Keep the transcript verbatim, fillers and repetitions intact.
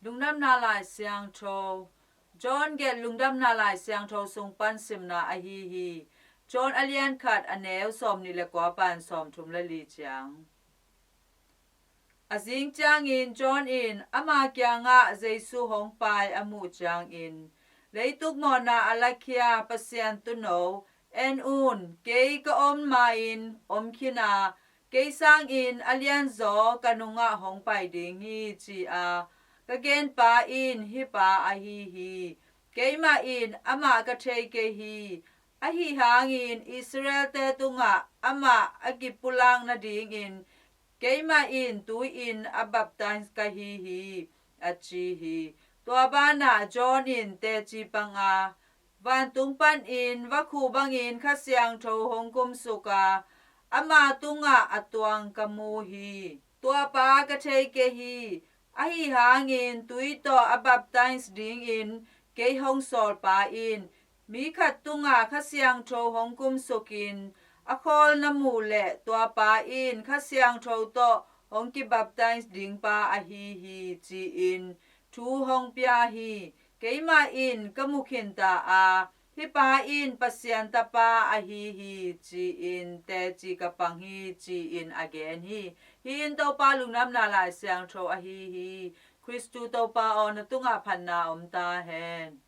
Lungdamna Lai Siangtho. John gelh Lungdamna Lai Siangtho sung pan simna ahi hi. John a lian khat, a neu sawmnih le kua pan sawmthum le li ciang. A zing ciangin John in ama kiangah Jesu hong pai a muh ciangin, leituk mawhna a lakhia Pasian tuuno, en un, kei ka om ma-in om khin a, kei sangin a lianzaw ka nungah hong pai ding hi, ci-a ka genpa in hih pa ahi hi. Keimah in amah ka thei kei hi. Ahi hangin Israel-te tungah amah a kipulak nadingin keimah in tui-in a baptize ka hi hi, a ci hi. Tua banah John in teci pang a, vantung panin vakhu bangin Kha Siangtho hong kumsuk a, ama tungah a tuang ka mu hi. Tua pa ka thei kei hi. Ahi hangin tui tawh a baptize dingin kei hong sawlpa in mi khat tungah Kha Siangtho hong kumsukin a khawl na muh leh tua pa in Kha Siangtho tawh hong kibaptize dingpa ahi hi, ci-in thu hong pia hi. Keimah in ka mu khinta a, hih pa in Pasian Tapa ahi hi, ci-in teci ka pang hi, ci-in a gen hi. Hih in Topa Lungdamna Lai Siangtho ahi hi. Khristu Topa aw, na tungah phatna om ta hen.